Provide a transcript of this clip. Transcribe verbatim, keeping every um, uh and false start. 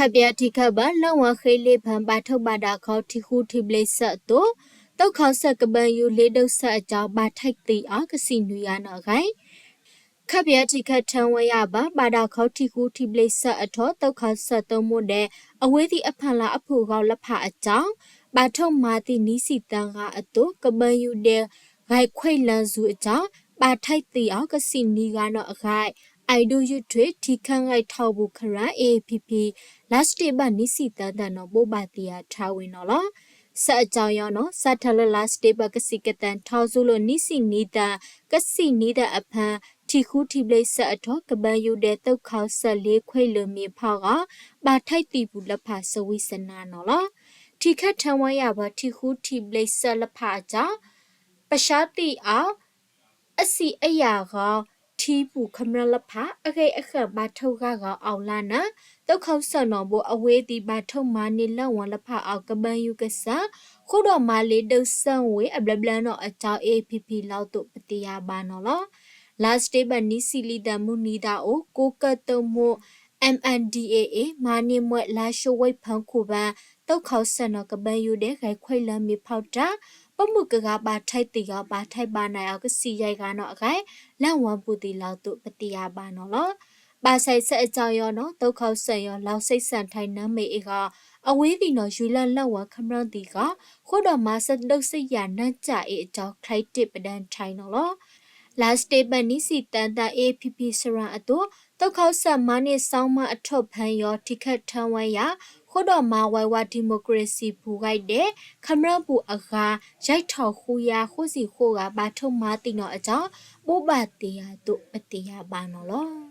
ခပ်ပျဲထံးခပ်ဘၢ လဝ်ဝၢၣ်ဃ့လ့ဖၢၣ် ဘၣ်ထုးဘၣ်ဒါခီ ထံဃူထံးဘျ့စဲးအသိး သုးခီစဲးကဘၢယုၢ်လ့ဒုးစဲးအကၠီ ဘၣ်ထဲးသံအီၤ ကသံၣ်နွံဂၤနီၣ်ဂၤ ခပ်ပျဲထံးခပ်ထၢဝဲယၢ်ဘၢ ဘၣ်ဒါခီထံဃူထံးဘျ့စဲးအထိ သုးခီစဲးသုးမိၢ်ဒဲး အဝ့ၢ်သံးအဖၢၣ်လၢအဖုၣ်ဂီၤလၢဖၣ်အကၠီ ဘၣ်ထုးမၤသံနွံဆံသၢဂၤအသိး ကဘၢယုၢ်ဒဲး ဂဲၤခွဲးလၢၢ်စူၤအကၠီ ဘၣ်ထဲးသံအီၤ ကသံၣ်နွံဂၤနီၣ်ဂၤ အဲၣ်ဒိးယုၢ်ထွံၣ် ထံခဲငဲးထီၣ်ပူၤခရၣ် AAPP လါစတ့ဘၢၣ်နွံဆံသၢသၢနီၣ် ဘိးဘၣ်သ့ၣ်ယၤထါဝဲနီၣ်လီၤ. စဲးအကၠီယီၤနီၣ် စးထီၣ်လၢလါစတ့ဘၢၣ် ကသံၣ်ကသၢၣ်ထီၣ်ဆူလိာ် နွံဆံနွံသၢ ကသံၣ်နွံသၢအဖၢၣ် ထံဃူထံးဘျ့စဲးအထိ ကဘၢယုၢ်ဒဲးသုးခီစဲးလ့ခွဲးလၢၢ်မ့ၣ်ဖီဂီၤ ဘၣ်ထဲးသံပူၤလၢဖၣ် စဝံးစနါနီၣ်လီၤ. ထံးခပ်ထၢဝဲယၢ်ဘၢ ထံဃူထံးဘျ့စဲးလၢဖၣ်အကၠီ ပဆါသံအီၤ အဆံးအယၢ်ဂီၤ ထံပူၤခမျၢၢ်လၢဖၣ် အဂ့ၢ်အဃၢၤ ဘၣ်ထုးဂၤဂီၤအီၤလၢ်နၢ် သုးခီစဲးနီၣ်ဘိ အဝ့ၢ်သံး ဘၣ်ထုးမၤန့ၢ်လဝ်ဝၢၣ်လၢဖၣ်အီၤ ကဘၢယုၢ်ကစၢ် ဃုာ်ဒီးမၤလ့ဒုးစဲးဝ့ၢ် အဘျဲးဘျဲးနီၣ်အကၠီ AAPP လီၤသိးပသ့ၣ်ယၢ်ဘၣ်နီၣ်လီၤ. လါစတ့ဘၢၣ်နွံဆံလွံၢ်သၢ မုၢ်နံၤသးအိၣ် ကိးကၢၢ်သုးမိၢ် MNDAA မၤန့ၢ်မွဲး လါၡိဝ့ၢ်ဖၢခိၣ်ဘၢ သုးခီစဲးနီၣ် ကဘၢယုၢ်ဒဲး ဂဲၤခွဲးလၢၢ်မ့ၣ်ဖီတၢ် ပိာ်မုၣ်ကဂၤ ဘၣ်ထဲးသံအီၤ ဘၣ်ထဲးဘၣ်နၢ်အီၤ ကသံၣ်ယဲၢ်ဂၤနီၣ်ဂၤ လဝ်ဝၢၣ်ပူၤသ့ၣ်လီၤသိးပသ့ၣ်ယၢ်ဘၣ်နီၣ်လီၤ. ဘၣ်ဆဲးစဲးအကၠီယီၤနီၣ် သုးခီစဲးယီၤ လဝ်စဲးစဲးထဲးနၢမ့ၢ်အ့ၣ်ဂီၤ အဝ့ၢ်သံးနီၣ် ယွၤလၢလဝ်ဝၢၣ်ခမျၢၢ်သ့ၣ်ဂီၤ ဃုာ်ဒီးမၤစဲးဒုးစဲးယၢ်နၢ်ကၠၢ်အ့ၣ်အကၠီ ချဲးတ့ၢ်ပဒၢၣ်ထဲးနီၣ်လီၤ. လါစတ့ဘၢၣ်နွံဆံသၢသၢ AAPP စရၣ်အသိး သုးခီစဲးမၤန့ၢ်စီၤမၢ်အထိၣ်ဖၢယီၤ ထံးခပ်ထၢဝဲယၢ် ဃုာ်ဒီးမၤဝဲဝး democracy ပူၤဂဲၤဒဲး ခမျၢၢ်ပူၤအဂၤ ယဲၢ်ထီၣ်ဃုယၤ ဃိးဆံဃိးဂၤ ဘၣ်ထုးမၤသံနီၣ်အကၠီ ဘိးဘၣ်သ့ၣ်ယၢ်သိးပသ့ၣ်ယၢ်ဘၣ်နီၣ်လီၤ.